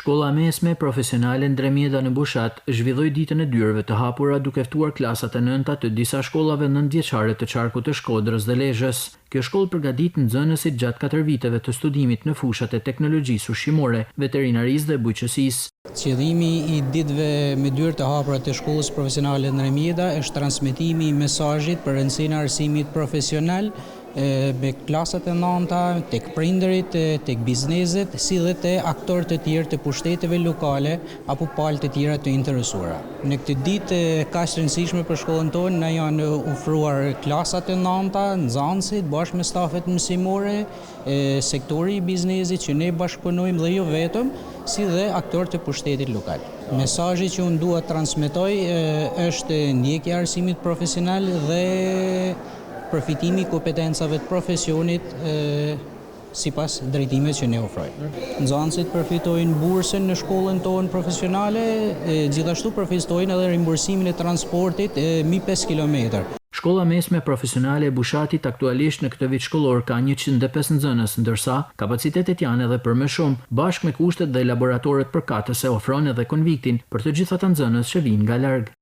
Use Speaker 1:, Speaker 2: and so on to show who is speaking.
Speaker 1: Shkolla e Mesme Profesionale Ndre Mjeda në Bushat zhvilloi ditën e dyerve të hapura duke ftuar klasat e nënta të disa shkollave nëntëvjeçare të qarkut të Shkodrës dhe Lezhës. Kjo shkollë përgatit nxënësit gjatë katër viteve të studimit në fushat e teknologjisë ushqimore, veterinarisë dhe bujqësisë.
Speaker 2: Qëllimi i ditëve me dyer të hapura të Shkollës Profesionale Ndre Mjeda është transmetimi i mesazhit për rëndësinë e arsimit profesional me klasat e nanta, tek prindërit, tek bizneset, si dhe te aktorë të tjerë të pushteteve lokale apo palë të tjera të interesuara. Në këtë ditë kaq të rëndësishme për shkollën tonë na janë ofruar klasat e nanta, nxënësit bashkë me stafet mësimore, sektori i biznesit që ne bashkëpunojmë dhe jo vetëm, si dhe aktorë të pushtetit lokal. Mesazhi që unë dua të transmetoj është ndjekja e arsimit profesional dhe përfitimi i kompetencave të profesionit sipas drejtimeve që ne ofrojmë. Nxënësit përfitojnë bursën në shkollën tonë profesionale, gjithashtu përfitojnë edhe rimbursimin e transportit mbi 5 kilometër.
Speaker 1: Shkolla e Mesme Profesionale e Bushatit aktualisht në këtë vit shkollor ka 105 nxënës, ndërsa kapacitetet janë edhe për më shumë. Bashkë me kushtet dhe laboratorët përkatëse ofron edhe konviktin për të gjithë ata nxënës që vijnë nga larg.